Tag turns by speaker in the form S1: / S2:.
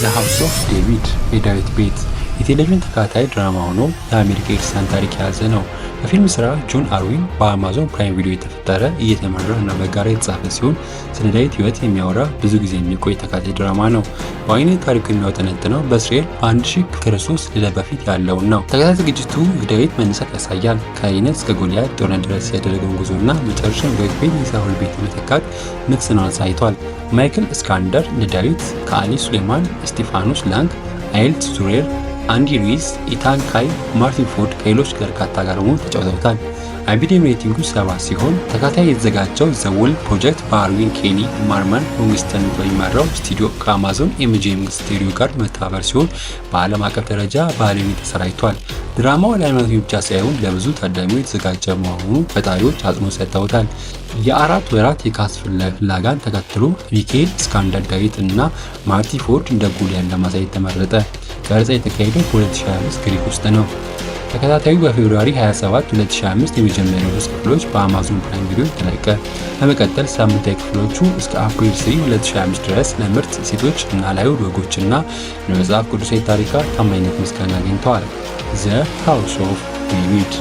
S1: The House of David፣ የዳዊት ቤት፣ የቴሌቪዥን ተከታታይ ድራማ ሆኖ የአሜሪካ የክርስቲያን ታሪክ የያዘ ነው። በፊልም ስራ ጆን አርዊን በአማዞን ፕራይም ቪዲዮ የተፈጠረ፣ እየተመራ እና በጋራ የተጻፈ ሲሆን ስለ ዳዊት ሕይወት የሚያወራ ብዙ ጊዜ የሚቆይ ተከታታይ ድራማ ነው። በዋነኝነት ታሪኩ የሚያውጠነጥነው በእስራኤል በ1000 ክርስቶስ ልደት በፊት ያለውን ነው። ተከታታይ ዝግጅቱ የዳዊት መነሳት ያሳያል። ከአይነት እስከ ጎልያድ ጦርነት ድረስ ያደረገውን ጉዞና መጨረሻም ዳዊት ቤት የሳኦል ቤት መተካት ንግስናውን አሳይቷል። ማይክል እስካንደር እንደ ዳዊት ከአሊ ሱሌማን፣ ስቲፋኖስ ላንግ፣ አይልት ዙሬር፣ አንዲ ሩይዝ፣ ኢታን ካይ፣ ማርቲን ፎርድ ከሌሎች በርካታ ጋር በመሆን ተጫውተውታል። IMDb rating ኡ 7 ሲሆን ተከታታይ የተዘጋጀው The Wall Project በአርዊን ኬሊ ማርማን ሆንግስተን በሚመራው ስቱዲዮ ከአማዞን MGM ስቱዲዮ ጋር በመተባበር ሲሆን በዓለም አቀፍ ደረጃ ባህላዊ ተሰራጭቷል። ድራማው ለሃይማኖት ብቻ ሳይሆን ለብዙ ታዳሚዎች የተዘጋጀ መሆኑ ፈጣሪዎች አጽንኦት ሰጥተውታል። የ4 ወራት የ cast ፍለጋን ተከትሎ ሚካኤል እስካንደር ዳዊት እና ማርቲ ፎርድ እንደ ጎልያድ ለማሳየት ተመረጠ። ቀረጻ የተካሄደው በ2025 ግሪክ ውስጥ ነው። ተከታታዩ በ February 27 2025 የመጀመሪያው ሶስት ክፍሎች በአማዞን ፕራይም ቪዲዮ ተለቀቀ። በመቀጠል ሳምንታዊ ክፍሎቹ እስከ አፕሪል 3 2025 ድረስ ለምርጥ ሴቶች እና ለአይሁድ ወጎች እና ለመጽሐፍ ቅዱሳዊ ታሪክ ጋር ታማኝነት ምስጋና አግኝተዋል። The House of David።